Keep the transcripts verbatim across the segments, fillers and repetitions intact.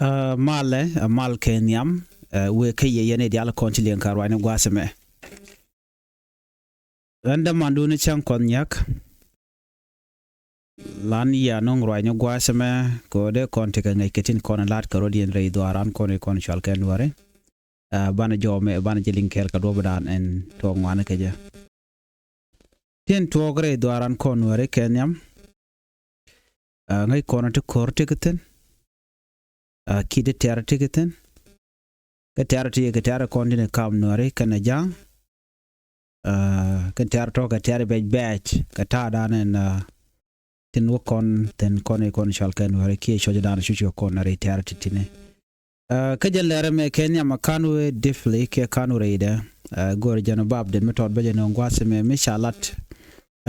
Ɛ, malɛ, ɛ, mal kɛ nhiam, ɛ, wëë kä yɛ yɛn i̱ diaal kɔn ci liɛŋ kɛ ruacni gua̱a̱th ɛmɛ. Ɣän dämandun cäŋ kɔn nyak. Lan yɛ nɔŋ ruacni gua̱a̱th ɛmɛ kɛ ɣöö dee kɔn tekɛ ŋäc kɛ tin kɔn la̱t kɛ rɔ̱diɛn rɛy dhuaaran kɔn i̱ kɔn cual kɛ Nuääri. Ɛ, banɛ jɔw mɛ, banɛ jɛ liŋ kɛɛl kɛ duɔ̱pdan ɛn tuɔɔk ŋuani kɛ jɛ. Tin tuɔɔk rɛy dhuaaran kɔn Nuääri kɛ nhiam. Ɛ, ŋäc kɔn ti ko̱r ti kɛ thi̱n. Ɛ, ki̱t ti tɛ̈r ti kɛ thi̱n. Kɛ tɛ̈r ti kɛ tɛ̈r kɔn tin kam Nuääri kɛnɛ Ja̱a̱ŋ. Ɛ, kɛ tɛ̈r tɔ̱ kɛ tɛ̈r bɛc bɛc kɛ ta̱a̱dan ɛn, ɛ, tin wä kɔn thi̱n kɔn i̱ kɔn cual kɛ Nuääri kiɛ cuɔcdan cuc kɛ kɔn rɛy tɛ̈r ti ti̱ni. Ɛ, kä jɛn lɛr ɛmɛ kɛ nhiam a ka̱n wee deeply kiɛ ka̱n wee rɛydɛ. Ɛ, go̱o̱r jɛn bap den mi tɔt bä jɛn ŋua̱th ɛmɛ mi ca lat.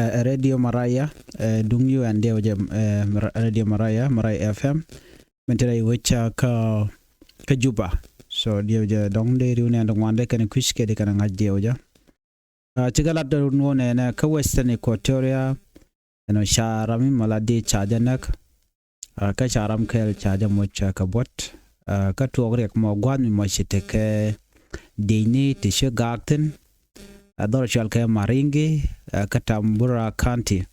Ɛ, ɛ Radio Maraya, ɛ, duŋ U N diɛw jɛ, ɛ, Mara-, Radio Maraya, Maraya F M. Min ti rɛy wec, ɛ, kä, kä Juba. So diɛw jɛ dɔŋ dee riw nɛn dɔŋ wan dee kɛn kui̱c kɛ di kɛn ŋa̱c diɛw jɛ. Ɛ, cikɛ lat dee nuɔ nɛnɛ kä Western Equatoria, ɛn ɔ ca ram mi mala di ca jɛ näk. Ɛ, kä ca ram kɛl ca jɛ moc, ɛ, kɛ buɔt. Ɛ, kä tuɔɔk riɛk mɔ gua̱a̱th mi mɔ ci tekɛ diecni ti ci gaak thi̱n. Ɛ, dhɔr cual kɛ Maringi, ɛ, kä Tambura County.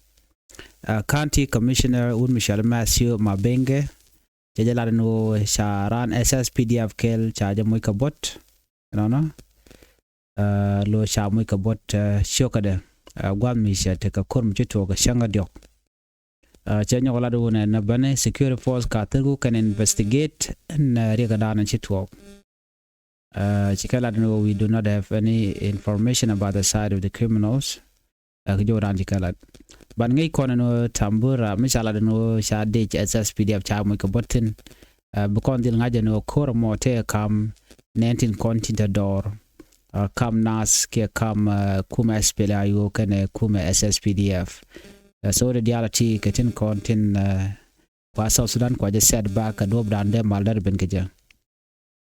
Ɛ, County Commissioner wut mi cual Matthew Mabenge cɛ jɛ lat ɛn ɣöö ca raan S S P D F kɛl ca jɛ moc kɛ buɔt. Ɛnɔnɔ. Ɛ, lo ca moc kɛ buɔt, ɛ, cio̱kädɛ. Ɛ, gua̱a̱th mi cɛ tekɛ ko̱r mi ci tuɔɔk kɛ cäŋ kä diɔ̱k. Ɛ, cɛ nyɔk lat wun ɛn bäni security force ka thirku kɛn investigate ɛn, ɛ, riɛkdan ci tuɔɔk. Ɛ, cikɛ lat ni wä, we do not have any information about the side of the criminals. Ɛ, kɛ jɔwdan cikɛ lat. Ban ŋäc kɔn ni wä Tambura mi ca lat ni wä ca dec S S P D F ca moc kɛ buɔt thi̱n. Ɛ, bi kɔn dhil ŋa̱c ni wä ko̱r mɔ tëë kam nineteen kɔn tin te dɔɔr. Ɛ, kam nath kiɛ kam, ɛ, kumɛ S P L A I O kɛnɛ kumɛ S S P D F. Ɛ, so dee diaal a ti kɛ tin kɔn tin, ɛ, kua South Sudan kua jɛ setback kɛ duɔ̱pdan dee mal dee ben kɛ jɛ.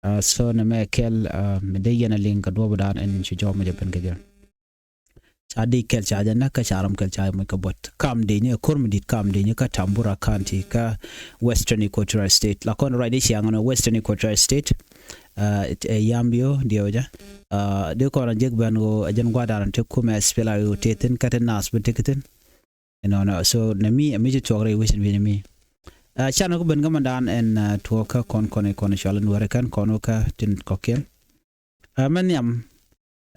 Ɛ, so nɛ mɛ kɛl, ɛ, mi dee yɛn a liŋ kɛ duɔ̱pdan ɛn ci jɔw mi jɛ ben kɛ jɛ. Ca dec kɛl ca jɛ näk kä ca ram kɛl ca moc kɛ buɔt. Kam dec ni ɛ ko̱r mi di̱t kam dec ni kä Tambura County kä Western Equatoria State. La kɔn ruac dee ciaŋ ni Western Equatoria State. Ɛ, ɛ Yambio diɛw jɛ. Ɛ, dee kɔn a jek ben ɣöö ɛ jɛn gua̱dan te kumɛ S P L A I O te thi̱n kä te nath bi te kä thi̱n. Ɛnɔnɔ, so nɛ mi, ɛ mi ci tuɔɔk rɛy wecin wi̱ni mi. Ɛ, can wä kä ben kä mɛndan ɛn, ɛ, tuɔɔk kä kɔn kɔn kɔn cual in wä rɛ kɛn kɔn wä kä tin kɔkiɛn. Ɛ, mɛ nhiam,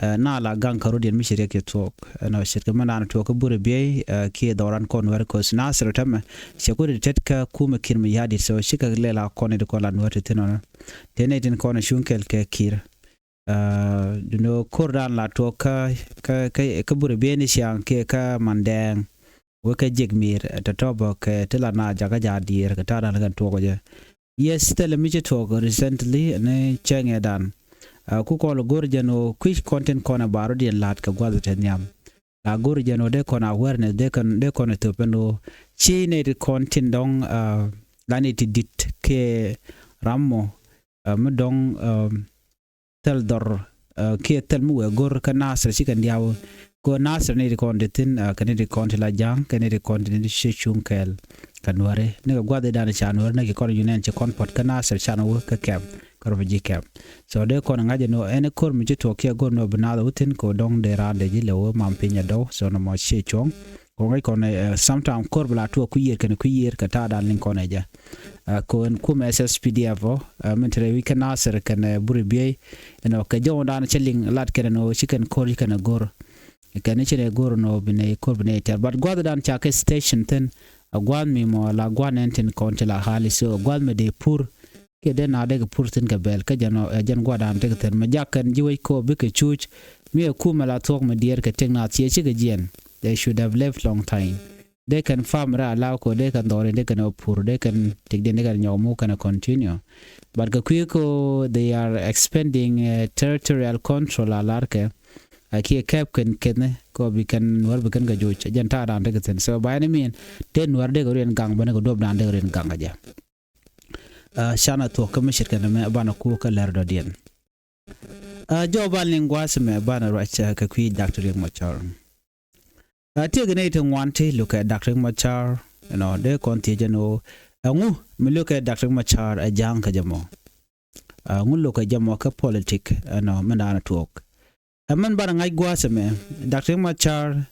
ɛ, na la gaŋ kä rɔ̱diɛn mi ci riɛk ci tuɔɔk. Ɛnɔ ce̱tkɛ mɛndan tuɔɔk kä burɛ biey, ɛ, kiɛ dhɔran kɔn wä rɛ kos Nasir tämɛ. Cɛ kut tet kä kumɛ Kiir Mayardit, so cikɛ lɛl a kɔn it kɔn la nuɔ̱r ti thin ɔnɔ. Tëë nɛy tin kɔn cuŋ kɛl kɛ Kiir. Ɛ, duundɛ ko̱rdan la tuɔɔk kä, kä, kä, kä burɛ biey ni ciaŋ kiɛ kä Mandɛɛŋ. Wek kä Jek Miir, ɛ, tɔ̱tɔ̱ bä kɛ ti la na jakä jaat diɛɛr kɛ ta̱a̱dan kɛn tuɔɔk jɛ. Yes, thilɛ mi ci tuɔɔk recently ni cäŋ ɛ dan. Ɛ, ku kɔl go̱r jɛn ɣöö kui̱c kɔn tin kɔn ɛ ba rɔ̱diɛn la̱t kɛ gua̱th te nhiam. La go̱r jɛn ɣöö dee kɔn awareness, dee kɔn, dee kɔn ɛ thöp ɛn ɣöö ci nɛy ti kɔn tin dɔ̱ŋ, ɛ, la nɛy ti di̱t kɛ ram mɔ, ɛ, mi dɔ̱ŋ, ɛ, thil dhɔr, ɛ, kiɛ thil mi wee go̱r kä Nasir ci kɛn diaw. Kɛ Nasir ni ti kɔn ti thi̱n, ɛ, kɛ ni ti kɔn ti la ja̱a̱ŋ, kɛ ni ti kɔn ti ni ci cuŋ kɛɛl. Kɛ nuäri ni kɛ gua̱dhi dan ca nuäri ni ki kɔn yu nɛn ci kɔn puɔt kä Nasir can wä kä kɛm, kä refugee camp. So dee kɔn ŋa̱c ni ɛn ko̱r mi ci tuɔɔk kiɛ go̱r ni bi naath wä thi̱n kɛ dɔ̱ŋ dee raan dee ji̱ lɛ wä mam piny a dɔw. So nɔmɔ ci cuɔ̱ŋ. Kɔn ŋäc kɔn, ɛ, sometime ko̱r bi la tuɔɔk kui̱ yiër kɛn kui̱ yiër kɛ ta̱a̱ dan liŋ kɔn ɛ jɛ. Ɛ, kɔn kumɛ S S P D F ɔ, ɛ, min te rɛy wi̱c kä Nasir kɛn, ɛ, buri biey. Ɛnɔ kɛ jɔw dan cɛ liŋ lat kɛn ɛnɔ ci kɛn ko̱r ci kɛn ɛ go̱r. Kɛn ci nɛ go̱r ɛnɔ bi nɛ ko̱r bi nɛ tɛr. But gua̱th dan ca kɛ station thi̱n. Ɛ gua̱th mi mɔ la gua̱th nɛn tin kɔn ci la hali, so gua̱th mi dee pur. Kiɛ dee na dee kɛ pur thi̱n kɛ bɛl kä jɛn ɔ, ɛ, jɛn gua̱dan tekɛ thi̱n mɛ jak kɛn ji̱ wec kɔ bikɛ cuc. Mi ɛ kumɛ la thuɔ̱k mi diɛɛr kɛ tëk na thiee cikɛ jiɛn. They should have left long time. Dee kɛn family allow kɔ dee kɛn dhɔriɛn dee kɛn ɛ pur dee kɛn tëkdiɛn dee kɛn nyɔk muk kɛn ɛ continue. But kɛ kui̱ kɔ they are expanding, ɛ, territorial control a lar kɛ. A kiɛ kɛp kɛn kɛn kɔ bi kɛn wär bi kɛn kɛ joc jɛn ta̱a̱ dan tekɛ thi̱n. So by any mean dee nuär dee kɛ riɛn gaŋ bänɛ kɛ duɔ̱p dan dee kɛ riɛn gaŋ kɛ jɛ. Ɛ, canɛ thuɔ̱k kä mi ce̱tkɛ nɛmɛ banɛ ku kä lɛr dɔ̱diɛn. Ɛ, jɔw ban liŋ gua̱a̱th mɛ banɛ ruac, ɛ, kɛ kui̱ Doctor Riek Machar. Ɛ, tiek nɛy ti ŋuan ti lukɛ Doctor Riek Machar, you know, dee kɔn thiec ɛn ɣöö Ɛŋu mi lo̱kɛ Doctor Riek Machar ɛ ja̱a̱ŋ kɛ jɛ mɔ? Ɛŋu lo̱kɛ jɛ mɔ kä politik ɛnɔ min da̱a̱n tuɔɔk? Ɛ min banɛ ŋa̱c gua̱a̱th ɛmɛ, Doctor Riek Machar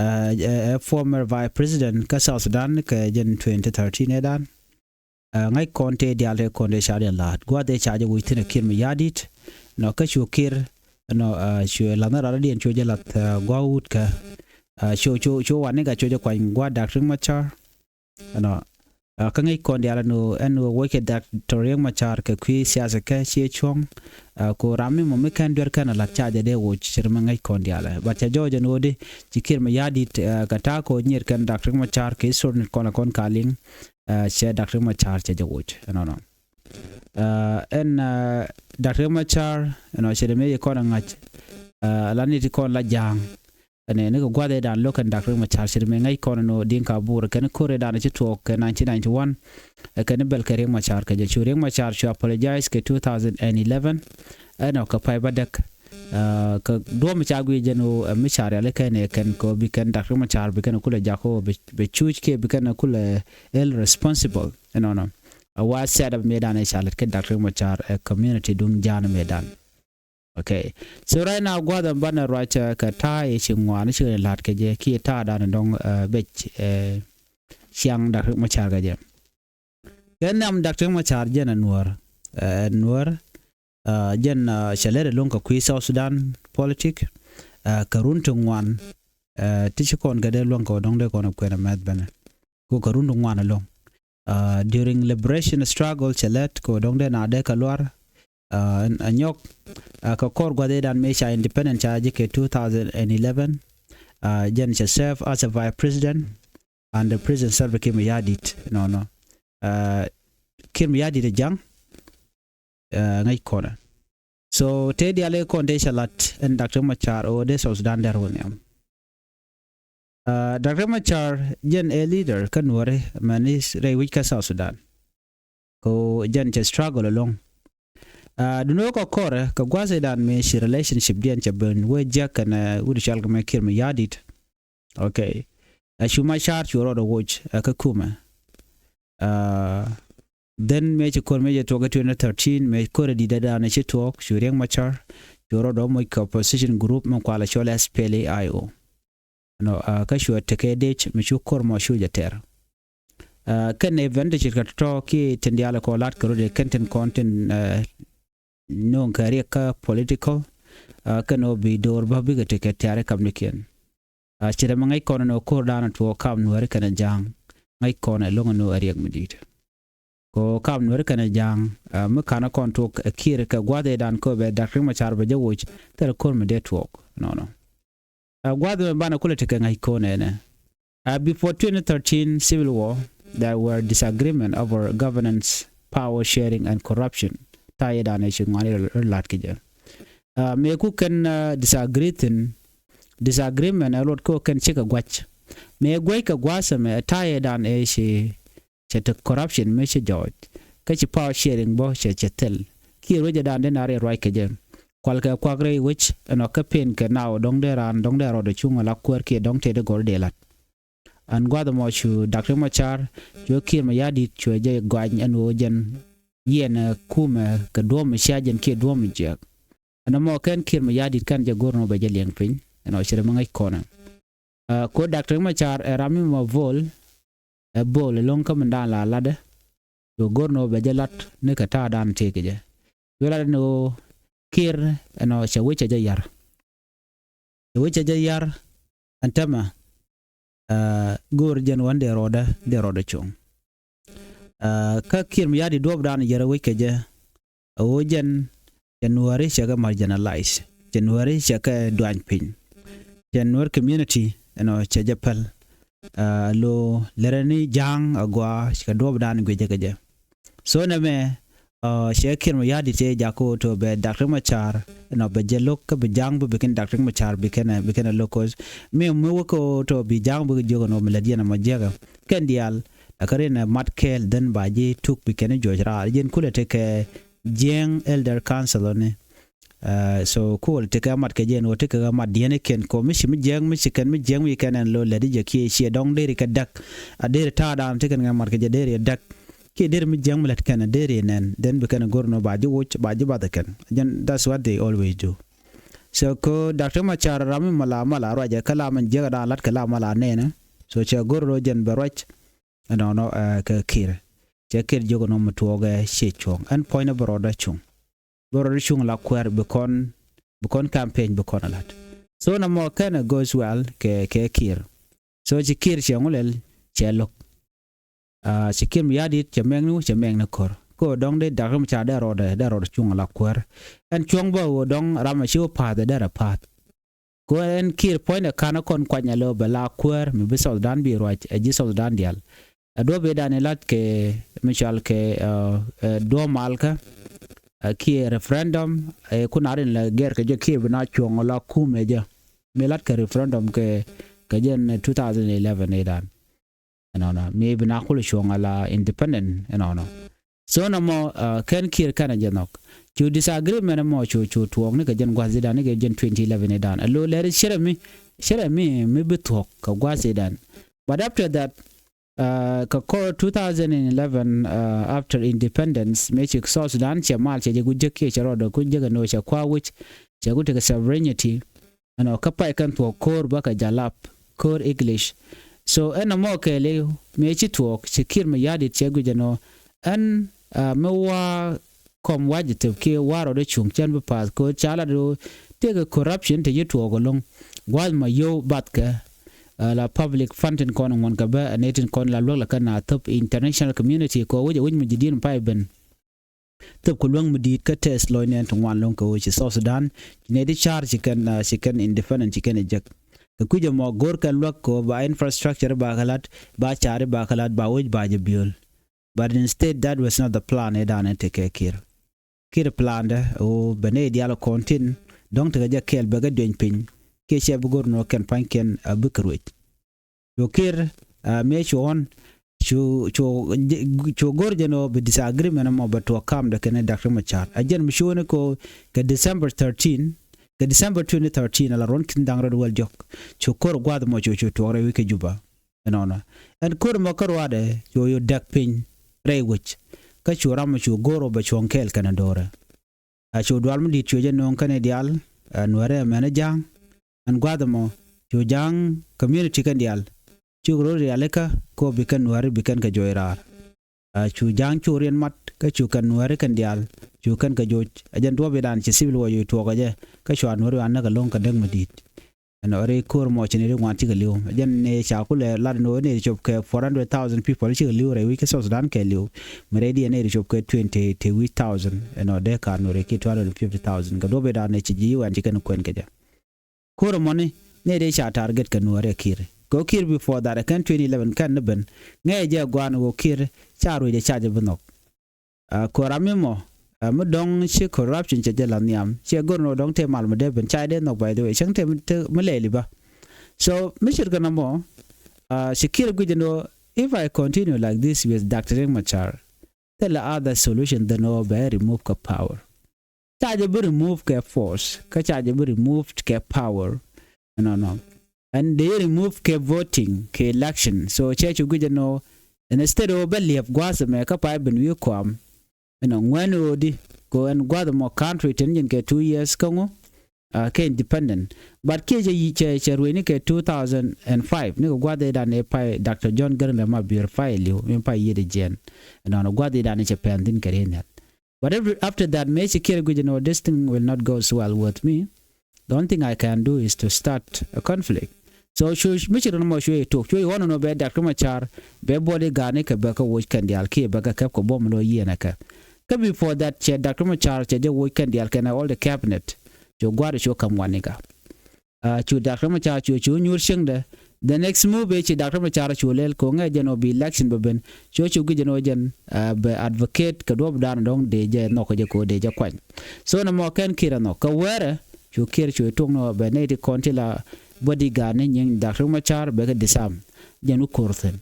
ɛ, ɛ, ɛ former vice president kä South Sudan kɛ jɛn twenty thirteen ɛ dan. Ɛ, ŋäc kɔn tëë diaal tëë kɔn tëë ca diɛn la̱a̱t. Gua̱a̱th ëë ca jɛ woc thi̱n ɛ Kiir Mayardit. Nɔ kä cu Kiir, nɔ, ɛ, cu la̱th ni rat diɛn cu jɛ la̱th, ɛ, gua̱a̱th wut kä. Ɛ, cu, cu, cu wani ka cu jɛ kuany gua̱a̱th Doctor Riek Machar. Ɛnɔ, ɛ, kä ŋäc kɔn diaal ɛn ɣöö, ɛn ɣöö wec kɛ Doctor Riek Machar kɛ kui̱ siasa kɛ ciɛ cuɔ̱ŋ. Ɛ, ku ram mi mɔ mi kɛn duer kɛn a la̱t ca jɛ dee woc ci ri mi ŋäc kɔn diaal ɛ. But ca jɔɔc ɛn ɣöö di ci Kiir Mayardit, ɛ, kɛ ta̱a̱ kɛ ɣöö nyier kɛn Doctor Riek Machar kɛ history ni kɔn a kɔn ka liŋ, ɛ, cɛ Doctor Riek Machar cɛ jɛ woc. Ɛnɔnɔ. Ɛ, ɛn, ɛ, Doctor Riek Machar, ɛnɔ, cɛ dee mëë yɛ kɔn a ŋa̱c, ɛ, la ni ti kɔn la ja̱a̱ŋ. Ɛn ni kɛ gua̱th ëëdan lo̱k kɛn Doctor Riek Machar ci ri mëë ŋäc kɔn ɛn ɣöö Dinka Bor kɛn ko̱r ëëdan ci tuɔɔk kɛ nineteen ninety-one. Ɛ kɛn bɛl kɛ Riek Machar kɛ jɛ cu Riek Machar cu apologize kɛ two thousand and eleven. Ɛnɔ kɛ pay bädäk. Ɛ, kɛ duɔ̱ɔ̱p mi ca guic jɛn ɣöö, ɛ, mi ca riali kɛn ɛ kɛn kɛ ɣöö bi kɛn Doctor Riek Machar bi kɛn kulɛ jak ɣöö bi, bi cuc kiɛ bi kɛn kulɛ held responsible. Ɛnɔnɔ. Ɛ wa set up mëëdan ɛ ca lät kɛ Doctor Riek Machar ɛ community duŋ ja̱a̱n mëëdan. Okay. So right now gua̱a̱th ɛn banɛ ruac, ɛ, kɛ ta̱a̱ i̱ ci ŋuan i̱ ci kɛ la̱t kɛ jɛ kiɛ ta̱a̱ dan dɔ̱ŋ, ɛ, bec, ɛ, ciaŋ Doctor Riek Machar kɛ jɛ. Kɛ nhiam Doctor Riek Machar jɛn ɛ Nuäär, ɛ, Nuäär, ɛ, jɛn, ɛ, cɛ lɛt ɛlɔ̱ŋ kɛ kui̱ South Sudan politik, ɛ, kɛ run ti ŋuan, ɛ, ti ci kɔn kɛ dee luäŋ kɛ dɔ̱ŋ dee kɔn ɛ kuɛn ɛ mɛth bɛnɛ. Ku kɛ run ti ŋuan ɛlɔ̱ŋ. Ɛ, during liberation struggle cɛ lɛt kɛ dɔ̱ŋ dee na dee kɛ luar, ɛ, ɛ nyɔk, ɛ, kɛ kɔr gua̱th ëëdan mëë ca independent ca ji̱ kɛ two thousand and eleven, ɛ, jɛn cɛ serve as a vice president under President Salva Kiir Mayardit. Nɔnɔ. Ɛ, Kiir Mayardit ɛ ja̱ŋ, ɛ, ŋäc kɔnɛ. So tëë diaal ëë kɔn tëë cɛ la̱t ɛn Doctor Riek Machar ɣöö dee South Sudan dɛr wä nhiam. Ɛ, Doctor Riek Machar jɛn ɛ leader kä Nuäri mɛn i̱ rɛy wi̱c kä South Sudan. Kɛ ɣöö jɛn cɛ struggle ɛlɔ̱ŋ. Ɛ, duundɛ kɛ kɔrɛ kɛ gua̱th ëëdan mëë ci relationship diɛn cɛ ben wee jiäk kɛnɛ wut cɔal kɛ mɛ Kiir Mayardit. Okay. Ɛ cu Machar cu rɔɔdɛ woc ɛ kä kumɛ. Ɛ, then mëë ci ko̱r mëë cɛ tuɔɔk kä twenty thirteen mëë ko̱r ɛ di̱t ɛ dan ci tuɔɔk cu Riek Machar cu rɔɔdɛ moc kɛ opposition group mi kualɛ cɔl S P L A I O. Nɔ, ɛ, kä cuɛ tekɛ dec mi cu ko̱r mɔ cu jɛ tɛr. Ɛ, kɛn event ti ce̱tkɛ tɔ̱tɔ̱ kiɛ tin diaal kɔ la̱t kɛ rot ɛ kɛn tin kɔn tin, ɛ, no̱o̱ŋ kɛ Riek kä political, ɛ, kɛn ɔ bi do̱r bä bikɛ tekɛ tɛ̈ri kamnikiɛn. Ɛ, ci rɛ mi ŋäc kɔn ɛn ɔ ko̱r da̱a̱n ɛ tuɔɔk kam Nuäri kɛnɛ ja̱a̱ŋ. Ŋäc kɔn ɛlɔ̱ŋ ɛn ɔ ɛ Riek mi di̱i̱t. Kɛ ɣöö kam Nuäri kɛnɛ ja̱a̱ŋ, ɛ, mi ka̱n ɛ kɔn tuɔɔk ɛ Kiir kɛ gua̱th ëëdan kɛ ɣöö bɛ Doctor Riek Machar bɛ jɛ woc thilɛ ko̱r mi dee tuɔɔk. Nɔnɔ. Ɛ, gua̱th ɛmɛ banɛ kulɛ tekɛ ŋäc ko̱n ɛnɛ. Ɛ, before twenty thirteen civil war, there were disagreement over governance, power sharing and corruption. Ta̱a̱ yɛ danɛ ci ŋuani rɛ la̱t kɛ jɛ. Ɛ, mëë ku kɛn, ɛ, disagree thi̱n, disagreement ɛ luɔt kä kɛn cikɛ gua̱c. Mëë gua̱c kɛ gua̱a̱th ɛmɛ, ɛ, ta̱a̱ yɛ danɛ ci cɛ te corruption mi ci jɔɔc. Kä ci power sharing bä cɛ cɛ thil. Kiɛ ruec ɛ dan den a rɛy ruac kɛ jɛ. Kual kɛ kuak rɛy wec ɛnɔ kä pen kɛ naw dɔ̱ŋ dee raan dɔ̱ŋ dee rɔɔdɛ cuŋ ala kuäär kiɛ dɔ̱ŋ tëë dee gɔr dee la̱t. Ɛn gua̱th ɛmɔ cu Doctor Riek Machar cu Kiir Mayardit cuɛ jɛ gɔany ɛn ɣöö jɛn yiɛn ɛ kumɛ kɛ duɔ̱ɔ̱m mi cia jɛn kiɛ duɔ̱ɔ̱m mi jiɛk. Ɛn ɛmɔ kɛn Kiir Mayardit kɛn jɛ go̱r nɔ bɛ jɛ liɛŋ piny ɛn ɣöö ci rɛ mi ŋäc kɔnɛ. Ɛ, ko Doctor Riek Machar ɛ ram mi mɔ Bol, ɛ Bol ɛlɔ̱ŋ kä min da̱a̱n la latdɛ. Cu go̱r nɔ bɛ jɛ lat ni kɛ ta̱a̱ da̱a̱n tëëk jɛ. Cu lat ni ɣöö Kiir ɛnɔ cɛ wec cɛ jɛ yar. Cɛ wec cɛ jɛ yar ɛn tämɛ, ɛ, go̱o̱r jɛn wän dee rɔɔdɛ, dee rɔɔdɛ cuŋ. Ɛ, kä Kiir Mayardit duɔ̱ɔ̱p da̱a̱n yɛrɛ wec kɛ jɛ. Ɛ ɣöö jɛn cɛ Nuäri cɛ kɛ marginalize. Cɛ Nuäri cɛ kɛ duany piny. Cɛ Nuäär community ɛnɔ cɛ jɛ päl. Ɛ, lo lɛrɛ ni ja̱a̱ŋ agua cɛ kɛ duɔ̱ɔ̱p da̱a̱n guic jɛ kɛ jɛ. So nɛmɛ, ɛ, cɛ Kiir Mayardit cɛ jakä ɣöö tɔ bɛ Doctor Riek Machar ɛnɔ bɛ jɛ lo̱k kä bi ja̱a̱ŋ bi bi kɛn Doctor Riek Machar bi kɛn ɛ, bi kɛn ɛ lo̱k, 'cause mi, mi wek ɣöö tɔ bi ja̱a̱ŋ bi jiök ɛn ɣöö mi lät yɛn ɛmɔ jiäkä. Kɛn diaal, ɛ, kä rin ɛ mat kɛɛl dhän ba ji̱ tuk bi kɛn ɛ juɔc raar. Ji̱n kulɛ tekɛ Jiɛŋ Elder Council ɔni. Ɛ, so kuɔl ti kɛ mat kɛ jɛ ɛn ɣöö ti kɛ mat diɛn ikiɛn kɔ mi ci mi jiɛk mi ci kɛn mi jiɛk mi kɛn ɛn lo lɛt i̱ jɛ kiɛ ciɛ dɔ̱ŋ deri kɛ däk. A deri ta̱a̱ da̱a̱n ti kɛn kɛ mat kɛ jɛ deri ɛ däk. Kiɛ der mi jiäŋ mi lät kɛn a der yɛ nɛn, then bi kɛn a go̱r nɔ ba ji̱ woc, ba ji̱ bath kɛn. Jɛn, that's what they always do. So ko Doctor Machar ram mi mala mala ruacɛ kä la min jiäk a dan lat kɛ la mala nɛnɛ. So cɛ go̱r rɔ jɛn bɛ ruac ɛnɔnɔ, eh, kɛ Kiir. Cɛ Kiir jiök ɛnɔ mi tuɔɔkɛ ciɛ cuɔ̱ŋ. Ɛn puɔ̱nydɛ bɛ rɔɔdɛ cuŋ. Bɛ rɔɔdɛ cuŋ la kuɛɛr bi kɔn, bi kɔn campaign bi kɔn a lat. So nɔmɔ kɛn a goes well kɛ, kɛ Kiir. So ci Kiir cɛ ŋu lɛl cɛ lo̱k. Ah, ci Kiir mi ya̱di̱t cɛ mɛk ni, cɛ mɛk ni ko̱r. Ko dɔ̱ŋ dee Doctor Machar dee rɔɔdɛ, dee rɔɔdɛ cuŋ la kuɛɛr. Ɛn cuɔ̱ŋ bä ɣöö dɔ̱ŋ ram a ci wä pa̱a̱th dee rɛ pa̱a̱th. Ko ɛn Kiir puɔ̱nydɛ ka̱n a kɔn kuany a lo̱ bɛ la kuäär mi bi South Sudan bi ruac ɛ ji̱ South Sudan diaal. Ɛ duɔ̱p i̱ dan ilat kɛ mi cɔal kɛ, ɛ, ɛ, duɔ̱ɔ̱p malkä, ɛ, kiɛ referendum, ɛ, kun a rin la gɛr kɛ jɛ kiɛ bi na cuɔ̱ŋ la kumɛ jɛ. Mi lat kɛ referendum kɛ, kɛ jɛn two thousand eleven i̱ dan. Ɛnɔnɔ mi bi na kul cuɔ̱ŋ a la independent ɛnɔnɔ. So nɔmɔ, uh, kɛn Kiir kɛn a jɛ nhɔk. Cu disagreement mɔ cu, cu tuɔɔk ni kɛ jɛn gua̱th idan ni kɛ jɛn twenty eleven idan. A lo lɛri cɛrɛ mi, cɛrɛ mi, mi bi thuɔk kɛ gua̱th idan. But after that, uh, kɛ kɔ two thousand eleven, uh, after independence, mi ci South Sudan cɛ mal cɛ jɛ ku jek kiɛ cɛ rɔɔdɛ ku jek ɛn ɣöö cɛ kua wi̱c, cɛ ku tekɛ sovereignty. Ɛnɔ kä pay kɛn thuɔ̱k ko̱r bä kɛ jalap ko̱r English. So ɛn ɛmɔ kɛɛliw mëë ci thuɔ̱k ci Kiir Mayardit cɛ guic ɛnɔ ɛn, ah, mi wa kɔm wac thöp kiɛ wa rɔɔdɛ cuŋ cɛn bi path ko̱r ca lat ɣöö tëëkɛ corruption te ci tuɔɔk ɛlɔ̱ŋ. Gua̱th ma yio̱w bathkɛ, ah, la public funding kɔn ŋuɔ̱n kɛ bä ɛ nɛy tin kɔn la luäk la kɛn a thöp international community kɛ ɣöö wec ɛ wec mi ji̱ di̱n pay ben. Thöp ku luäŋ mi di̱i̱t kä tɛth lɔcnɛ ti ŋuan lo̱ŋ kɛ ɣöö ci South Sudan ci nɛy ti ca̱r ci kɛn, ah, ci kɛn independent ci kɛn ɛ jek. Kɛ kui̱c ɛmɔ go̱o̱r kɛn luäk kɛ ɣöö ba infrastructure ba kɛ la̱t, ba ca̱r ba kɛ la̱t, ba wec ba jɛ biöl. But instead that was not the plan ëë danɛ tekɛ Kiir. Kiir plan dɛ ɣöö bɛ nɛy diaal kɔn tin dɔ̱ŋ tekɛ jɛ kɛɛl bɛ kɛ dueny piny kiɛ cɛ bi go̱r nɔ kɛn pa̱nykiɛn a bikɛ ruec. Cu Kiir, ah, mëë cu ɣɔn cu, cu, cu go̱r jɛn ɣöö bi disagreement ɛmɔ bɛ tuɔɔk kamdɛ kɛnɛ Doctor Machar. A jɛn mi cu ni ko kɛ December thirteen, kɛ December twenty thirteen ala ruɔ̱n ki̱n da̱ŋ rɛw wäl diɔ̱k. Cu ko̱r gua̱th ɛmɔ cu, cu tuɔɔk rɛy wi̱c kä Juba. Ɛnɔnɔ ɛn ko̱r ɛmɔ kä ruaadɛ cu, cu däk piny rɛy wi̱c. Kä cu ram cu go̱r ɣöö bɛ cuɔ̱ŋ kɛɛl kɛnɛ do̱rɛ. A cu dual mi di̱i̱t cu jɛ no̱o̱ŋ kɛnɛ diaal, a Nuäärɛ mɛn ja̱a̱ŋ. Ɛn gua̱th ɛmɔ cu ja̱a̱ŋ community kɛn diaal. Cuk ro̱l rialikä kɛ ɣöö bi kɛn Nuääri bi kɛn kɛ joc raar. A cu ja̱a̱ŋ cu riɛn mat kä cu kɛn Nuääri kɛn diaal cu kɛn kɛ joc. A jɛn duɔ̱ɔ̱p idan ci civil war cu tuɔɔk kɛ jɛ kä cua Nuääri an näk ɛlɔ̱ŋ kɛ däk mi di̱i̱t. Ɛn ɣöö rɛy ko̱r mɔ ci nɛy ti ŋuan cikɛ li̱w. Jɛn ni ca kulɛ lat ni ɣöö nɛy ti cop kɛ four hundred thousand people cikɛ li̱w rɛy wi̱c kä South Sudan kɛ li̱w. Mi rɛy diɛn nɛy ti cop kɛ twenty ti wi̱c thousand. Ɛn ɣöö dee ka̱r Nuääri kiɛ two hundred and fifty thousand kɛ duɔ̱p idan ni ci ji̱ U N ci kɛn kuɛn kɛ jɛ. Ko̱r mɔni nɛy ti ca target kɛ Nuääri ɛ Kiir. Kɛ ɣöö Kiir before that ɛ kɛn twenty eleven kɛn ni ben ŋɛɛ jɛ gua̱a̱n ɣöö Kiir ca ruec ɛ ca jɛ bi nhɔk. Ah, ko̱r ami mɔ, ah, mi dɔ̱ŋ ci corruption cɛ jɛ la nhiam. Ciɛ go̱r ni wä dɔ̱ŋ te mal mi dee ben ca dee nhɔk, by the way. Cäŋ te mi, te mi lɛɛli ba. So mi ce̱tkɛ nɔmɔ, ah, ci Kiir guic ni wä, if I continue like this with Doctor Riek Machar, thilɛ other solution than wä bɛ remove kɛ power. Ca jɛ bi remove kɛ force, kä ca jɛ bi remove kɛ power. Ɛnɔnɔ. Ɛn dee remove kɛ voting, kɛ election. So cɛ cu guic ɛnɔ, ɛn instead ɔ bɛ liɛp gua̱a̱th ɛmɛ kä pay ben wi̱i̱ kɔam. Ɛnɔ ŋuɛn ɣöödi kɛ ɛn gua̱a̱th ɛmɔ country ten jɛn kɛ two years kä ŋu, ah, kɛ independent. But kiɛ cɛ, cɛ, cɛ ruecni kɛ two thousand and five ni kɛ gua̱a̱th ëëdan ëë pay Doctor John Garang de Mabior pay li̱w mi pay yiëëdɛ jiɛn. Ɛnɔnɔ gua̱a̱th ëëdan cɛ pɛn thi̱n kɛ riey nhial. But if, after that, mëë ci Kiir guic ni wä, this thing will not go so well with me. The only thing I can do is to start a conflict. So cu mi ci rin mɔ cuɛ tuɔk, cuɛ ɣɔn nɔ bɛ Doctor Machar bɛ bodyguard ni kɛ bɛ kɛ woc kɛn diaal kiɛ bɛ kɛ kɛp kɛ buɔ̱m lɔ yiɛn ɛ kɛ. Kä before that cɛ Doctor Machar cɛ jɛ woc kɛn diaal kɛn all the cabinet. Cu gua̱a̱r cu käm waniga. Ah, cu Doctor Machar cu, cu nyuur cieŋdɛ. The next move ëë ci Doctor Machar cu lɛl kɛ ɣöö ŋɛ jɛn ɔ bi election bɛ ben. Cu, cu guic jɛn ɔ jɛn, ah, bɛ advocate kɛ duɔ̱ɔ̱pdan dɔ̱ŋ dee jɛ nhɔk kɛ jɛ kɛ ɣöö dee jɛ kuany. So nɔmɔ kɛn Kiir ɛ nhɔk. Kɛ wäärɛ cu Kiir cu tuɔk ni ɣöö bɛ nɛy ti kɔn ti la bodyguard ni nyiŋ Doctor Machar bɛ kɛ disarm. Jɛn wä ko̱r thi̱n.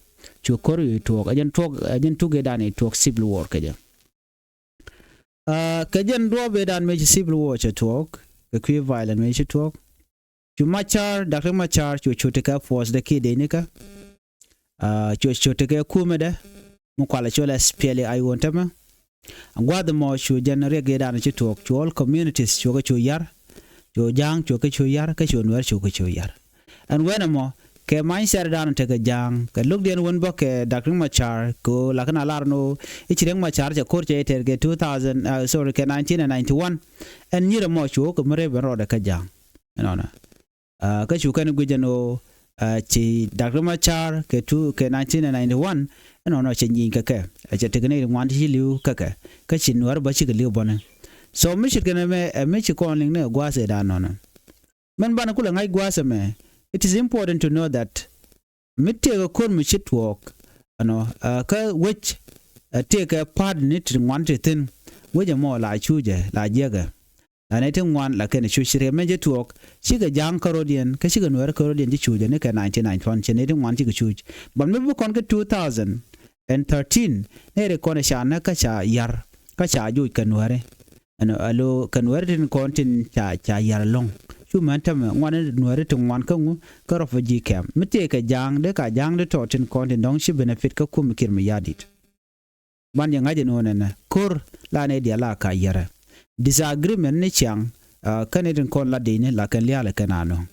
Cu ko̱r cu tuɔɔk. Ɛ jɛn tuɔk, ɛ jɛn tuɔk ëëdan ɛ tuɔk civil war kɛ jɛ. Ah, kɛ jɛn duɔ̱ɔ̱p ëëdan mëë ci civil war cɛ tuɔɔk, kɛ kui̱ violent mëë ci tuɔɔk. Cu Machar, Doctor Machar, cu cu tekɛ force dɛ kiɛ dee nikä. Ah, cu cu tekɛ kumɛ dɛ. mi kualɛ cɔl SPLA-IO tämɛ. Gua̱th ɛmɔ cu jɛn riɛk ëëdan ci tuɔɔk, cu all communities cukɛ cu yar, cu Ja̱a̱ŋ cukɛ cu yar, kä cu Nuɛr cukɛ cu yar. Ɛn wen ɛmɔ kɛ mindset dan tekɛ Ja̱a̱ŋ, kɛ lo̱kdiɛn wen bä kɛ Doctor Riek Machar kɛ ɣöö lakin a lar ni ɣöö i̱ ci Riek Machar cɛ ko̱r cɛ itɛr kɛ two thousand, uh, sorry, kɛ nineteen ninety one. Ɛn nyir ɛmɔ cu kɛ mi rep ɛn rɔɔdɛ kä Ja̱a̱ŋ. Ɛnɔnɔ. Ah, kä cu kɛn guic ɛn ɣöö, ah, ci Doctor Riek Machar kɛ two, kɛ nineteen ninety one, ɛnɔnɔ cɛ nyieny kɛ kɛ. Ɛ cɛ tekɛ nɛy ti ŋuan ti ci li̱w kä kɛ. Kä ci Nuɛr bä cikɛ li̱w bɔni. So mi ce̱tkɛ nɛmɛ, ɛ mi ci kɔn liŋ ni gua̱a̱th ëëdan ɛnɔnɔ. Min banɛ kulɛ ŋa̱c gua̱a̱th ɛmɛ, it is important to know that mi tëëkɛ ko̱r mi ci tuɔɔk, ɛnɔ, ah, kä wec, ah, tëëkɛ pa̱a̱t ni ti ŋuan ti thi̱n, wec ɛmɔ la cuucɛ, la jiäkɛ. La nɛy ti ŋuan la kɛn cuc, ci riɛm mɛn ci tuɔɔk, cikɛ Ja̱a̱ŋ kärɔ̱diɛn, kä cikɛ Nuɛr kärɔ̱diɛn ci cuc, ɛn ni kɛ nineteen ninety one, cɛ nɛy ti ŋuan cikɛ cuc. But mi bi kɔn kä two thousand and thirteen, nɛy ri kɔn ca näk kä ca yar, kä ca joc kɛ Nuɛri. Ɛn alo kɛ Nuɛri tin kɔn tin ca, ca yar ɛlɔ̱ŋ. Cu mɛn tämɛ ŋuan Nuɛri ti ŋuan kä ŋu, kä refugee camp. Mi tëëkɛ Ja̱a̱ŋ, dee ka Ja̱a̱ŋ di tɔ̱ tin kɔn tin dɔ̱ŋ ci benefit kä kum Kiir Mayardit. Ban jɛ ŋa̱c ɛn ɣöö nɛnɛ ko̱r la nɛy diaal la ka yɛrɛ. Disagreement ni ciaŋ, ah, kä nɛy tin kɔn la dicni la kɛn liaal ɛ kɛn anɔ.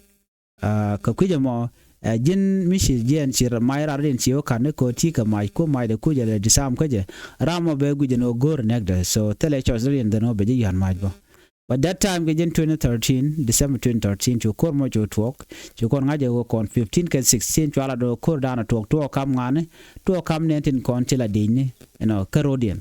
Ah, kɛ kui̱c ɛmɔ, eh, ji̱n mi ci jiɛɛn ci mac rar in ci wä ka̱n ni ko̱r ti kɛ mac, ku macdɛ kucɛ lɛ disarm kä jɛ. Ram mɔ bɛ guic ɛn ɣöö go̱o̱r nɛkdɛ. So thilɛ choice ri in dhɛn ɣöö bɛ ji̱ yɔ̱a̱n mac bä. But that time kɛ jɛn twenty thirteen, December twenty thirteen, cu ko̱r mɔ cu tuɔɔk, cu kɔn ŋa̱c ɛ ɣöö kɔn fifteen kɛ sixteen, cua la do̱ ko̱r da̱a̱n ɛ tuɔɔk, tuɔɔk kam ŋa̱ni, tuɔɔk kam nɛn tin kɔn ci la diecni, you know, kärɔ̱diɛn.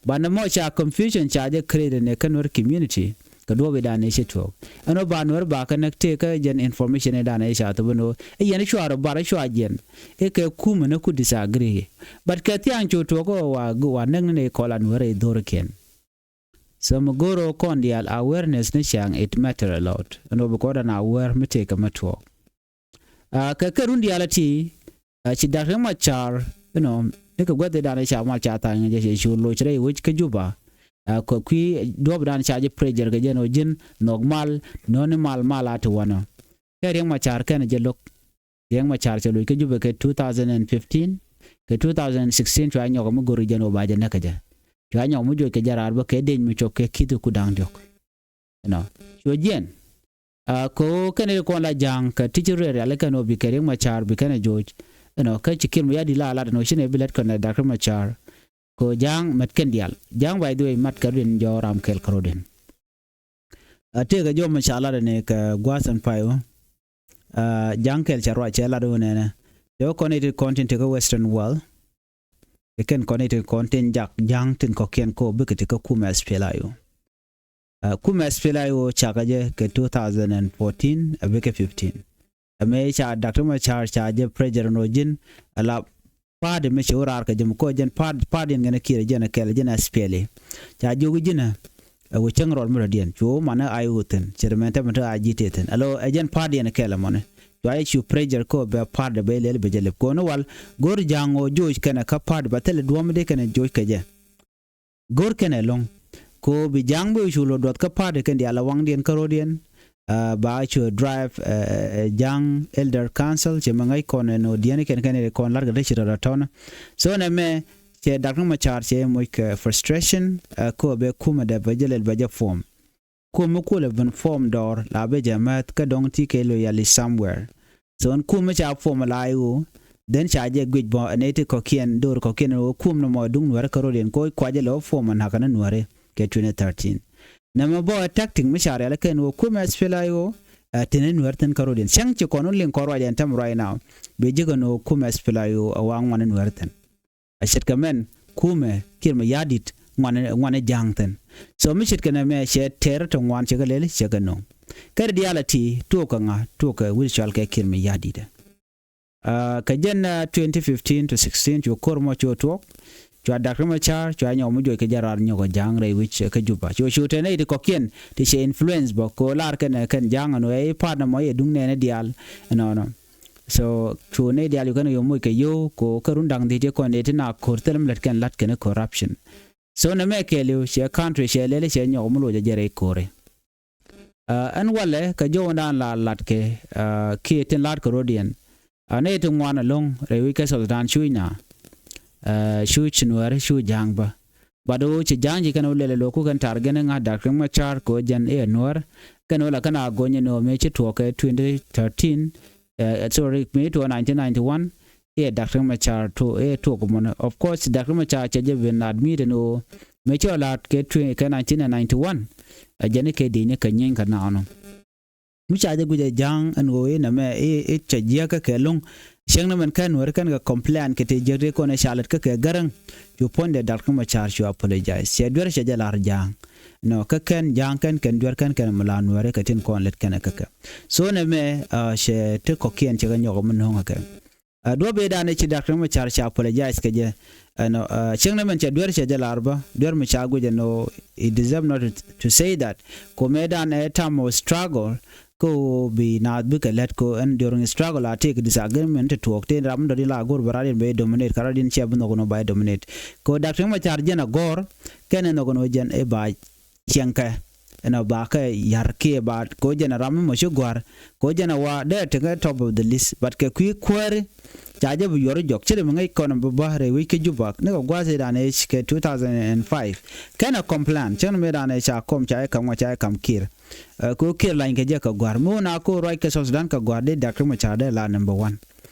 But nɛ mɔ ca confusion ca jɛ create nɛ kä Nuer community, kɛ duɔ̱ɔ̱p i̱ da̱a̱n ëë ci tuɔɔk. Ɛn ɣöö ba Nuer ba kä näk tëëkä jɛn information i̱ da̱a̱n ëë ca thop ɛn ɣöö i̱ yɛn i̱ cua rɔ bar i̱ cua jiɛn, i̱ kɛ kumɛ ni ku disagree. But kɛ thia̱a̱ŋ cu tuɔɔk ɣöö wa, wa näk ni nɛ i̱ kɔl a Nuer i̱ dho̱rikiɛn. So mi go̱o̱r ɣöö kɔn diaal awareness ni ciaŋ it matter a lot. Ɛn ɣöö bi kɔn dan aware mi tëëkɛ mi tuɔɔk. Ah, kɛ kɛ run diaal a ti, ah, ci Doctor Riek Machar, you know, ni kɛ guäth i̱ dan ca mal ca tha̱a̱ŋ jɛ cɛ cu loc rɛy wec kä Juba. Ah, kɛ kui̱ duɔ̱ɔ̱p dan ca jɛ pressure kɛ jɛn ɣöö ji̱n nhɔk mal, nööni mal, mal a ti wanɔ. Kɛ Riek Machar kɛn jɛ lo̱k. Riek Machar cɛ loc kä Juba kɛ two thousand and fifteen, kɛ two thousand and sixteen cua nyɔk mi go̱r jɛn ɣöö ba jɛ näk kɛ jɛ. Cua nyɔk mi juɔc kɛ jɛ raar bä kɛ deny mi cop kɛ ki̱th ku da̱ŋ diɔ̱k. You know, cuɛ jiɛn. Ah, kɛ ɣöö kɛn ri kɔn la Ja̱a̱ŋ kɛ ti ci ruɛɛr riali kɛn ɣöö bi kɛ Riek Machar bi kɛn ɛ jo̱o̱c. You know, kä ci Kiir Mayardit la lat ɛn ɣöö ci nɛ bi lät kɔn ɛ Doctor Machar. Kɛ ɣöö Ja̱a̱ŋ mät kɛn diaal. Ja̱a̱ŋ, by the way, mat kärɔ̱diɛn jɔɔk ram kɛl kärɔ̱diɛn. A tëëkɛ jɔw mi ca lat ni kɛ gua̱a̱th ɛn pay ɣöö, ah, Ja̱a̱ŋ kɛl cɛ ruac cɛ lat ɣöö nɛnɛ. Cɛ wä kɔn i̱ ti kɔn tin tekä Western world. Kɛ kɛn kɔn i̱ ti kɔn tin jak Ja̱a̱ŋ tin kɔ̱kiɛn kɛ ɣöö bikɛ ti kä kumɛ SPLA-IO. Ah, kumɛ SPLA-IO cakä jɛ kɛ two thousand and fourteen a bikɛ fifteen. Ɛmɛ ca Doctor Machar ca jɛ pressure nɔ ji̱n a la party mi ci wä raar kɛ jɛ mi kɔ jɛn party, party in ŋɛn a Kiir jɛn a kɛl jɛn a SPLA. Ca jiök ji̱n a, ɛ wä cäŋ rɔɔd mi rɔ̱diɛn cu wä man a IO thi̱n, ci rɛ mɛn te mi te a ji̱ te thi̱n. Alo ɛ jɛn party in a kɛl ɛmɔni. Cua jɛ cu pressure kɔ bɛ party bɛ lɛl bɛ jɛ lɛp kɔn wal go̱r Ja̱a̱ŋ ɣöö joc kɛn a kä party ba thilɛ duɔ̱ɔ̱m dee kɛn a joc kɛ jɛ. Go̱r kɛn ɛlɔ̱ŋ. Ko bi Ja̱a̱ŋ bi cu lo̱ duɔth kä party kɛn diaal a waŋdiɛn kärɔ̱diɛn. Ah, ba cu drive, eh, eh, Ja̱a̱ŋ Elder Council cɛ mɛ ŋäc kɔn ɛn ɣöö diɛn kɛn kɛn ɛ kɔn la̱rkɛ te ci rɔ̱ rɔ̱ tɔ̱nä. So nɛ mɛ cɛ Doctor Machar cɛ moc kɛ frustration, eh, ko bɛ kumɛ dɛ bɛ jɛ lɛl bɛ jɛ form. Kum mi kulɛ ben form dɔɔr la bɛ jɛ mɛth kä dɔ̱ŋ ti kɛ loyalty somewhere. So ɛn kum mi ca form la i̱ ɣöö then ca jɛ guic bɔ ɛn iti kɔ̱kiɛn do̱r kɔ̱kiɛn ɛn ɣöö kum ni mɔ duŋ Nuɛri kärɔ̱diɛn kɛ ɣöö kua jɛ lɛ wä form ɛn hakä ni Nuɛri kɛ twenty thirteen. Nɛmɛ bɔ ɛ tactic mi ca rialikä ɛn ɣöö kum SPLA-IO, eh, tini Nuɛri thi̱n kärɔ̱diɛn. Cäŋ ci kɔn wä liŋ kɔn ruac ɛn tɛm right now. Bi ji̱ kɛn ɣöö kum SPLA-IO ɛ wa ŋuan ni Nuɛri thi̱n. A ce̱tkɛ mɛn kumɛ Kiir Mayardit ŋuani, ŋuani Ja̱a̱ŋ thi̱n. So mi ce̱tkɛ nɛmɛ cɛ tɛɛr ti ŋuan cɛ kɛ lɛl cɛ kɛ no̱o̱ŋ. Kɛ ri diaal a ti tuɔɔk kɛ ŋa, tuɔɔk kɛ wi̱c cɔal kɛ Kiir Mayardit. Ah, kɛ jɛn, ah, twenty fifteen to sixteen cu ko̱r mɔ cu tuɔɔk. Cua Doctor Machar cua nyɔk mi juɔc kɛ jɛ raar nyɔk kɛ Ja̱a̱ŋ rɛy wi̱c kɛ Juba. Cu cu te nɛy ti kɔ̱kiɛn ti cɛ influence bä ko lar kɛn, kɛn Ja̱a̱ŋ ɛn ɣöö ɛ i̱ partner mɔ yɛ duŋ nɛɛni diaal ɛnɔnɔ. So cu nɛy diaal cu kɛn yom moc kɛ yio̱w ko kä run da̱ŋ dhiec ti kɔn ëë ti na ko̱r thil mi lät kɛn la̱t kɛn corruption. So nɛ mɛ kɛɛliw cɛ country cɛ lɛl cɛ nyɔk mi loc a jɛ rɛy ko̱ri. Ah, ɛn walɛ kɛ jɔwädan la latkɛ, ah, kiɛ tin la̱tkɛ rɔ̱diɛn. Ah, nɛy ti ŋuan ɛlɔ̱ŋ rɛy wi̱c kɛ South Sudan cuc na. Cu ci Nuäär cu Ja̱a̱ŋ bä. But ɣöö ci Ja̱a̱ŋ ci kɛn ɣöö lɛl ɛ lo̱o̱ku kɛn tar gɛn ɛ ŋa̱ Doctor Riek Machar kɛ ɣöö jɛn i̱ ɛ Nuäär. Kɛn ɣöö la kɛn a go̱ny ɛn ɣöö mëë ci tuɔɔk kɛ twenty thirteen, sorry, mëë ci tuɔɔk nineteen ninety one, i̱ ɛ Doctor Riek Machar tuɔɔk, i̱ ɛ tuɔɔk mɔnɛ. Of course Doctor Riek Machar cɛ jɛ ben admit ɛn ɣöö mëë ci ɔ la̱t kɛ twenty, kɛ nineteen ninety one, ɛ jɛn i̱ kɛ di̱i̱nyä kɛ nyieeny kɛ naanɔ. Mi ca jɛ guic ɛ Ja̱a̱ŋ ɛn ɣöö i̱ nɛmɛ i̱, i̱ cɛ jiäkä kɛ lo̱ŋ. Cieŋ ni mɛn kɛn Nuäär kɛn kɛ complain kɛ ti jiäk ti kɔn ɛ ca lät kä kɛ Gäräŋ. Cu puɔ̱nydɛ Doctor Riek Machar cu apologize. Cɛ duer cɛ jɛ lar Ja̱a̱ŋ. Nɔ kä kɛn Ja̱a̱ŋ kɛn kɛn duer kɛn kɛn mi la Nuäär kɛ tin kɔn lät kɛn ɛ kä kɛ. So nɛmɛ cɛ ti kɔ̱kiɛn cɛ kɛ nyɔk mi no̱o̱ŋ ɛ kɛ. Duɔ̱p ëëdan ëë ci Doctor Riek Machar ca apologize kɛ jɛ. Ɛnɔ cieŋ ni mɛn cɛ duer cɛ jɛ lar bä, duer mi ca guic ɛn ɣöö he deserve not to, to say that. Kɛ ɣöö mëëdan ɛ time of struggle, kä ɣöö bi naath bikɛ lät kɛ ɣöö ɛn during struggle a tëëk disagreement ti tuɔɔk tëë ram mi dɔ̱diɛn la go̱r bɛ radiɛn bɛ dominate, kä radiɛn ciɛ bi nhɔk ɛn ɣöö ba dominate. Kɛ ɣöö Doctor Riek Machar jɛn a gɔ̱r, kɛn ɛ nhɔk ɛn ɣöö jɛn ɛ ba cieŋkɛ. Ɛn ɔ ba kɛ ya̱r kiɛ ba kɛ ɣöö jɛn ɛ ram mi mɔ ci gua̱r, kɛ ɣöö jɛn ɛ wa dee tekɛ top of the list, but kɛ kui̱ kuääri ca jɛ bi yuɔr jɔk. Ci ri mi ŋäc kɔn bi bä rɛy wec kä Juba ni kɛ gua̱a̱th ëëdan ëë kɛ two thousand and five. Kɛn ɛ complain cäŋ ni mëëdan ëë ca kɔm ca jɛ ka̱m ŋuɔ ca jɛ ka̱m Kiir. Kɛ ɣöö Kiir lany kɛ jɛ kɛ gua̱r mi wun a kɛ ɣöö ruac kɛ South Sudan kɛ gua̱r dee Doctor Riek Machar dee la number one.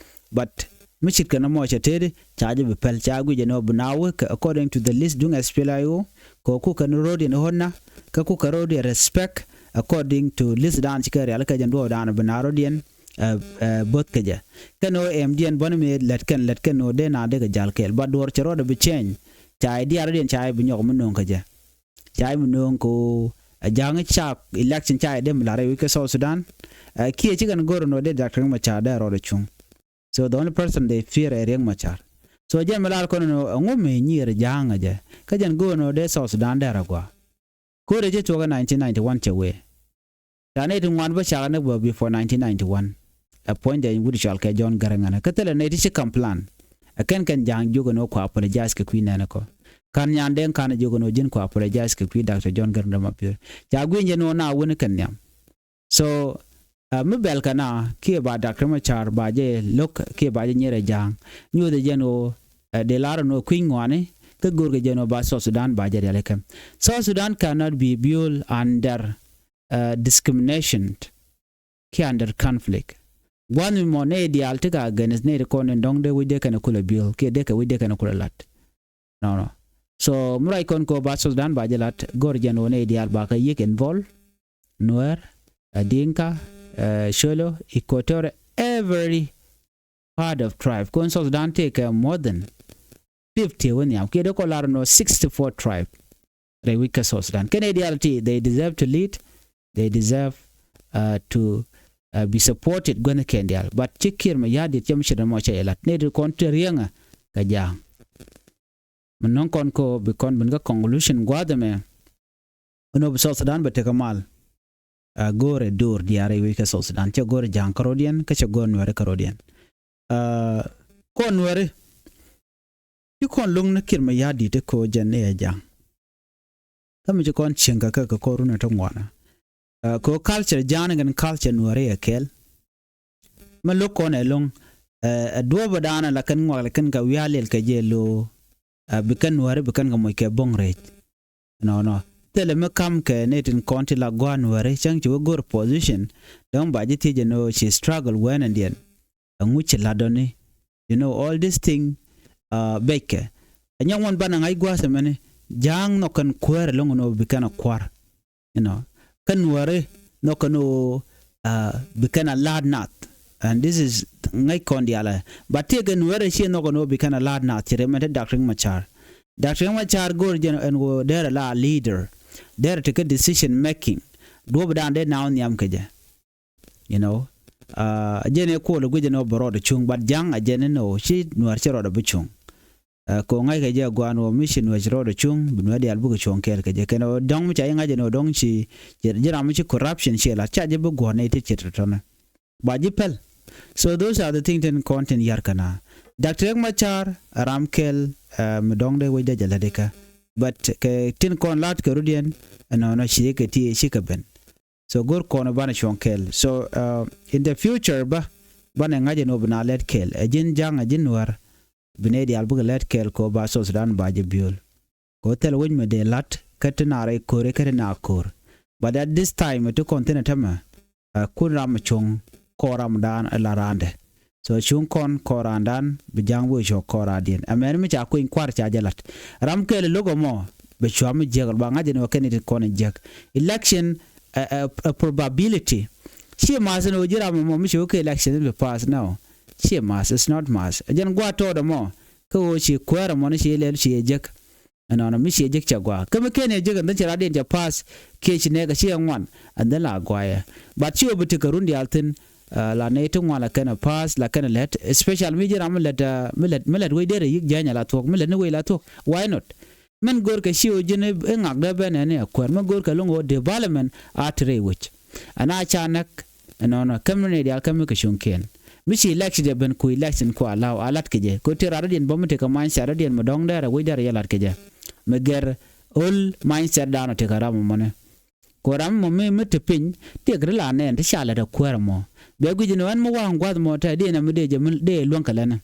But mi cit kɛ ni mɔ cɛ tëëdi ca jɛ bi pɛl, ca guic ɛn ɣöö bi na wä kɛ according to the list duŋ S P L A I O, kɛ ɣöö kukɛ ni ro̱diɛn ɣötna, kä kukɛ ro̱diɛn respect according to list dan ci kɛ rialikä jɛn duɔɔp dan bi na ro̱diɛn bo̱th kɛ jɛ. Kɛn ɣöö ɛmdiɛn bäni mëë lät kɛn lät kɛn ɣöö dee na dee kɛ jal kɛɛl, but duɔɔr cɛ rɔɔdɛ bi change. Ca jɛ diaal ro̱diɛn ca jɛ bi nyɔk mi no̱o̱ŋ kɛ jɛ. Ca jɛ mi no̱o̱ŋ kɛ ɣöö ɛ Ja̱a̱ŋ ca election ca jɛ dee mi la̱r ɛ wi̱c kɛ South Sudan. Kiɛ ci kɛn go̱r ɛn ɣöö dee Doctor Riek Machar dee rɔɔdɛ cuŋ. So the only person they fear ɛ Riek Machar. So jɛn mi lar kɔn ɛn ɣöö ɛŋu mëë nyier Ja̱a̱ŋ ɛ jɛ, kä jɛn go̱o̱r ɛn ɣöö dee South Sudan dee rɛ gɔaa. Ko̱rɛ jɛ tuɔɔk ɛ nineteen ninety one cɛ wee. Ca nɛy ti ŋuan bä cakɛ ni bä before nineteen ninety one. Ɛ puɔ̱nydɛ in wut cɔal kɛ John Garang ɛnɛ kä thilɛ nɛy ti ci kam plan. Ɛ kɛn kɛn Ja̱a̱ŋ jiök ɛn ɣöö kua apologize kɛ kui̱ nɛɛni kɔ. Ka̱n Nyan Deng Ka̱n jiök ɛn ɣöö ji̱n kua apologize kɛ kui̱ Doctor John Garang de Mabior. Ca gui̱ny jɛ ɛn ɣöö na wuni kɛn nhiam. So mi bɛl kɛ na kiɛ ba Doctor Riek Machar ba jɛ lo̱k kiɛ ba jɛ nyier ɛ Ja̱a̱ŋ, nyuuth ɛ jɛn ɣöö dee lar ɛn ɣöö kui̱ny ŋuani kä go̱o̱rkɛ jɛn ɣöö ba South Sudan ba jɛ rialikä. South Sudan cannot be built under discrimination kiɛ under conflict. Gua̱n mi mɔ nɛy diaal ti kɛ against nɛy ti kɔn in dɔ̱ŋ dee wec dee kɛn ɛ kulɛ build kiɛ dee kɛ wec dee kɛn ɛ kulɛ la̱t. Nɔnɔ. So mi ruac kɔn kɛ ɣöö ba South Sudan ba jɛ la̱t, go̱o̱r jɛn ɣöö nɛy diaal ba kɛ yiëk involve. Nuer, Dinka, Sholo, Equatoria, every part of tribe. Kɔn South Sudan tëëkɛ more than fifty wä nhiam kiɛ dee kɔ lar nɔ sixty four tribe. Rɛy wi̱c kä South Sudan kɛn nɛy diaal ti, they deserve to lead, they deserve to be supported guänh kɛn diaal. But ci Kiir Mayardit cɛ mi ce̱t ɛmɔ cɛ jɛ la̱t nɛy ti kɔn te riɛŋɛ kɛ Ja̱a̱ŋ. Mi no̱ŋ kɔn kɛ ɣöö bi kɔn ben kä conclusion gua̱a̱th ɛmɛ. Ɛn ɣöö bi South Sudan bɛ tekɛ mal. Ɛ go̱o̱rɛ do̱r diaal rɛy wec kä South Sudan, cɛ go̱o̱rɛ Ja̱a̱ŋ kärɔ̱diɛn kä cɛ go̱o̱rɛ Nuɛri kärɔ̱diɛn. Ɛ kɔn Nuɛri ci kɔn lo̱ŋ ni Kiir Mayardit kɛ ɣöö jɛn i̱ ɛ Ja̱a̱ŋ. Kä mi ci kɔn cieŋ kɛ kɛ kɛ kɔn run ɛ ti ŋuan. Ɛ kɛ ɣöö culture Ja̱a̱ŋ ni kɛn culture Nuɛri ɛ kɛɛl. Mi lo̱k kɔn ɛ lo̱ŋ ɛ duɔ̱ɔ̱p ɛ daanɛ la kɛn ŋuak la kɛn kɛ wi̱i̱ a lɛl kɛ jɛ lo̱o̱. Ɛ bi kɛn Nuɛri bi kɛn kɛ moc kɛ bo̱ŋ rɛc. Nɔnɔ thilɛ mi kam kɛ ni tin kɔn ti la gua̱a̱r Nuɛri cäŋ ci wä go̱r position. Dɔ̱ŋ ba ji̱ thiec ɛn ɣöö ci struggle wɛɛnɛdiɛn. Ɛŋu ci la̱t dɔ̱ni? You know all this thing. Bɛckɛ ɛ nyɔk ŋuɔ̱n banɛ ŋa̱c gua̱a̱th ɛmɛni. Ja̱a̱ŋ nhɔk kɛn kuäär ɛlɔ̱ŋ ɛn ɣöö bi kɛn a kua̱r. You know, kä Nuɛri nhɔk kɛn ɣöö bi kɛn a la̱a̱t nath. And this is ŋäc kɔn diaalɛ. But tiɛɛkɛ Nuɛri ciɛ nhɔk kɛn ɣöö bi kɛn a la̱a̱t nath ci rɛmɛ te Doctor Riek Machar. Doctor Riek Machar go̱o̱r jɛn ɛn ɣöö derɛ la leader. Derɛ tekɛ decision making. Duɔ̱ɔ̱p dan dee na wä nhiam kɛ jɛ. You know, jɛn ɛ kuɔl ɛ guic ɛn ɣöö bɛ rɔɔdɛ cuŋ, but Ja̱a̱ŋ a jɛn ɛn ɣöö ci Nuɛr cɛ rɔɔdɛ bi cuŋ. Kɛ ɣöö ŋa̱ckɛ jɛ gua̱a̱n ɣöö mi ci Nuɛr ci rɔɔdɛ cuŋ, bi Nuɛr diaal bikɛ cuɔ̱ŋ kɛɛl kɛ jɛ. Kɛn ɣöö dɔ̱ŋ mi ca jɛ ŋa̱c ɛn ɣöö dɔ̱ŋ ci, ci ji̱ ram mi ci corruption ciɛ la̱t, ca jɛ bi guɔ̱r nɛy ti ce̱t tɔ̱tɔ̱nɛ. Ba ji̱ pɛl. So those are the things tin kɔn tin yar kɛn a. Doctor Riek Machar ram kɛl mi dɔ̱ŋ dee wec dee jɛ lätdikä. But kɛ tin kɔn la̱t kɛ rut yɛn ɛnɔnɔ ci kɛ ti ci kɛ ben. So go̱r kɔn banɛ cuɔ̱ŋ kɛl. So in the future bä banɛ ŋa̱c ɛn ɣöö bi na lɛt kɛl ɛ ji̱n Ja̱a̱ŋ ɛ ji̱n Nuäär. bi nɛy diaal bikɛ lät kɛɛl kɛ ɣöö ba South Sudan ba jɛ build. Kɛ ɣöö thil wec mi dee la̱t kä ti na rɛy ko̱r kä ti na ko̱r. But at this time ti kɔn thi̱n ɛ tämɛ, ɛ, kun ram mi cuŋ kɔɔr ramdan ɛ la raandɛ. So cuŋ kɔn kɔɔr raandan bi ja̱a̱ŋ bi wec cuɔ̱k kɔɔr raandiɛn. Ɛ mɛn mi ca kueny kua̱r ca jɛ la̱t. Ram kɛɛl lo̱k ɛmɔ bi cua̱ mi jiäk ba ŋa̱c ɛn ɣöö kɛn it kɔn in jiäk. Election, ɛ, ɛ, ɛ probability. Ciɛ ma̱a̱th ɛn ɣöö ji̱ ram ɛmɔ mi ci wä kɛ election in bi pass, no. Ciɛ ma̱a̱th, it's not ma̱a̱th. Ɛ jɛn gua̱a̱th tɔɔt ɛmɔ kä ɣöö ci kuäär ɛmɔ ni ci lɛl ci ɛ jiäk. Ɛnɔnɔ mi ciɛ jek cɛ gɔaa. Kä mi ken ɛ jek ɛn dhän cɛ rat diɛn cɛ pass kiɛ ci nɛɛk ɛ ci ɛ ŋuan, ɛn dhän la gɔaa yɛ. But ci ɣöö bi tekɛ run diaal thi̱n, ɛ, la nɛy ti ŋuan la kɛn ɛ pass, la kɛn ɛ lät, especially mi ji̱ ram mi lät, ɛ, mi lät, mi lät wec derɛ yi̱k jäny ɛ la thuɔ̱k, mi lät ni wec la thuɔ̱k. Why not? Min go̱o̱rkɛ ci ɣöö ji̱n ɛ ŋak dee ben ɛn ɛ kuäär, min go̱o̱rkɛ lo̱ŋ ɣöö development a te rɛy wec. Ɛn a ca näk, ɛnɔnɔ, kä mi nɛy diaal kä mi kɛ cuŋkiɛn. Mi ci election jɛ ben ku election ku a la̱w, a la̱t kɛ jɛ. Kɛ ɣöö ti rat dɔ̱diɛn bä mi tekɛ mindset dɔ̱diɛn mi dɔ̱ŋ dɛrɛ, wec dɛrɛ yɛ la̱t kɛ jɛ. Mi gɛr old mindset dan ɔ tekɛ ram ɛmɔni. Kɛ ɣöö ram ɛmɔ mi, mi te piny, tëëkɛ ti la nɛn, ti ca lät ɛ kuäär ɛmɔ. Bɛ guic ni ɣän mi wa̱a̱ŋ gua̱th ɛmɔ tɛ, dee nɛ mi dee jɛ, mi dee luäŋ kɛ lɛnɛ.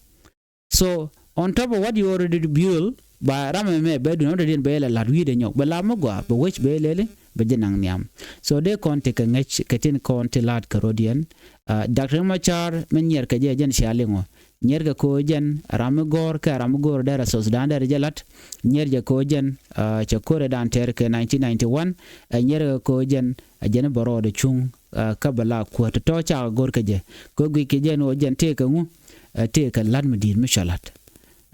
So on top of what you already build, ba ram ɛmɛ bɛ duŋ ram dɔ̱diɛn bɛ yɛ lɛ la̱t wi̱i̱dɛ nyɔk, bɛ la mi gɔaa, bɛ wec bɛ yɛ lɛli, bɛ ji̱ naŋ nhiam. So dee kɔn tekɛ ŋäc kɛ tin kɔn ti la̱t kɛ rɔ̱diɛn. Ah, Doctor Riek Machar mi nyiɛr kɛ jɛ jɛn cia liŋ ɔ. Nyiɛr kɛ ko̱ jɛn ram mi gɔ̱r kɛ ram mi gɔ̱r dɛrɛ South Sudan dɛrɛ jɛ la̱t. Nyiɛr jɛ ko̱ jɛn, ah, cɛ ko̱rɛ dan tɛr kɛ nineteen ninety-one. Ɛ nyiɛr kɛ ko̱ jɛn, ɛ jɛn bɛ rɔɔdɛ cuŋ, ah, kä bɛ la kuäär tɔ̱tɔ̱ cakɛ go̱r kɛ jɛ. Kɛ guic kɛ jɛn ɣöö jɛn tëëkɛ ŋu, ɛ tëëkɛ la̱t mi di̱i̱t mi cua la̱t.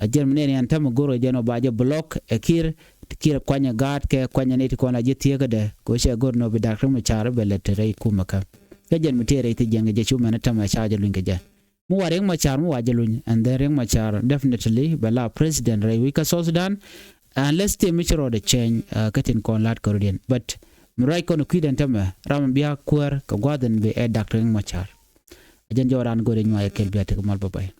Ɛ jɛn mi nɛn yɛn tämɛ go̱r kɛ jɛn ɣöö ba jɛ block ɛ Kiir, Kiir kuanyɛ gaat kɛ kuanyɛ nɛy ti kɔn la ji̱ thieekädɛ kɛ ɣöö cɛ go̱r nɔ bi Doctor Riek Machar bɛ lät te rɛy kumɛ kä. Kä jɛn mi tëë rɛy thi jiɛŋ kɛ jɛ cu mɛn tämɛ ca jɛ luny kɛ jɛ. Mi wa Riek Machar, mi wa jɛ luny, and then Riek Machar definitely bɛ la president rɛy wec kä South Sudan, unless tëë mi ci rɔɔdɛ change, ah, kä tin kɔn la̱t kɛ rɔ̱diɛn. But mi ruac kɔn kui̱dɛn tämɛ, ram mi bia kuäär kɛ gua̱a̱th ɛn bi ɛ Doctor Riek Machar. Ɛ jɛn jɔw ran go̱rɛ nyuac ɛ kɛl bia tekɛ mal, bye bye.